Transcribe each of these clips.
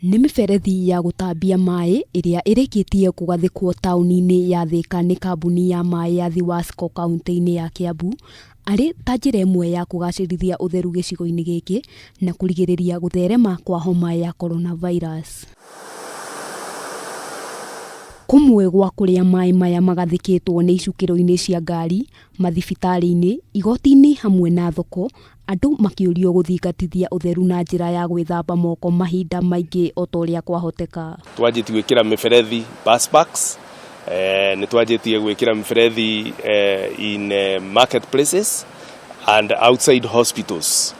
Nĩ mĩberethi ya gũtambia maĩ ĩrĩa ĩrĩkĩtie kũgathĩkwo taũni-inĩ ya Thĩka nĩ kambuni ya maĩ ya Thiwasco kaunti-inĩ ya Kiambu, arĩ ta njĩra ĩmwe ya kũgacĩrithia ũtheru gĩcigo-inĩ gĩkĩ na kũrigĩrĩria gũtherema kwa homa ya coronavirus. Kũmwe gwa kũrĩa maĩ maya magathĩkĩtwo nĩ icukĩro-inĩ cia ngari, mathibitarĩ-inĩ, igoti-inĩ hamwe na thoko, andũ makĩũrio gũthingatithia ũtheru na njĩra ya gwĩthamba moko mahinda maingĩ o ta ũrĩa kwahoteka. Twanjĩtie gwĩkĩra mĩberethi bus parks, nĩ twanjĩtie gwĩkĩra mĩberethi in market places and outside hospitals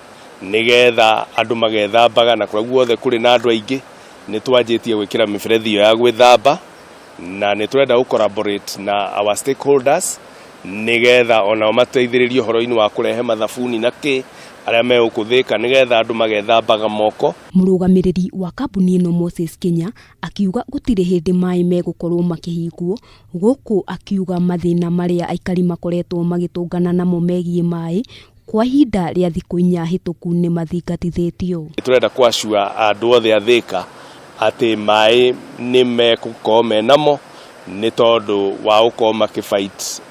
nĩgetha andũ magethambaga na kũrĩa guothe kũrĩ na andũ aingĩ nĩ twanjĩtie gwĩkĩra mĩberethi ĩyo ya gwĩthamba na nĩ tũrenda gũ collaborate na our stakeholders nĩgetha onao mateithĩrĩrie ũhoro-inĩ wa kũrehe mathabuni na kĩ arĩa megũkũ Thĩka nĩgetha andũ magethambaga moko. Mũrũgamĩrĩri wa kambuni ĩno Moses Kĩnya akiuga gũtirĩ hĩndĩ maĩ megũkorwo makĩhingwo, gũkũ akiuga mathĩna marĩa aikari makoretwo magĩtũngana namo megiĩ maĩ kwa ihinda rĩa thikũ inya hĩtũku nĩ mathingatithĩtio. Tũrenda kũ assure andũ othe a Thĩka atĩ maĩ nĩ megũkorwo menamo nĩ tondũ wa gũkorwo makĩ fight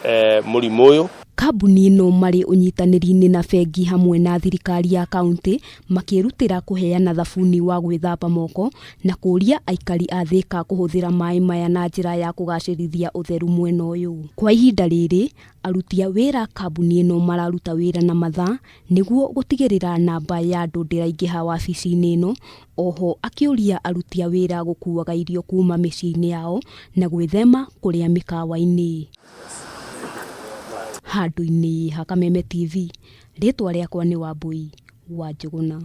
mũrimũ ũyũ. Kambuni ĩno marĩ ũnyitanĩri-inĩ na bengi hamwe na thirikari ya kaunti makĩrutĩra kũheana thabuni wa gwĩthamba moko na kũria aikari a Thĩka kũhũthĩra maĩ maya na njĩra ya kũgacĩrithia ũtheru mwena ũyũ. Kwa ihinda rĩrĩ, aruti a wĩra kambuni ĩno mararuta wĩra na mathaa nĩguo gũtigĩrĩra namba ya andũ ndĩraingĩha wabici-inĩ ĩno, oho akĩũria aruti a wĩra gũkuaga irio kuma mĩciĩ-inĩ yao na gwĩthema kũrĩa mĩkawa-inĩ. Handũ-inĩ ha Kameme TV, rĩtwa rĩakwa nĩ Wambui wa Njũgũna.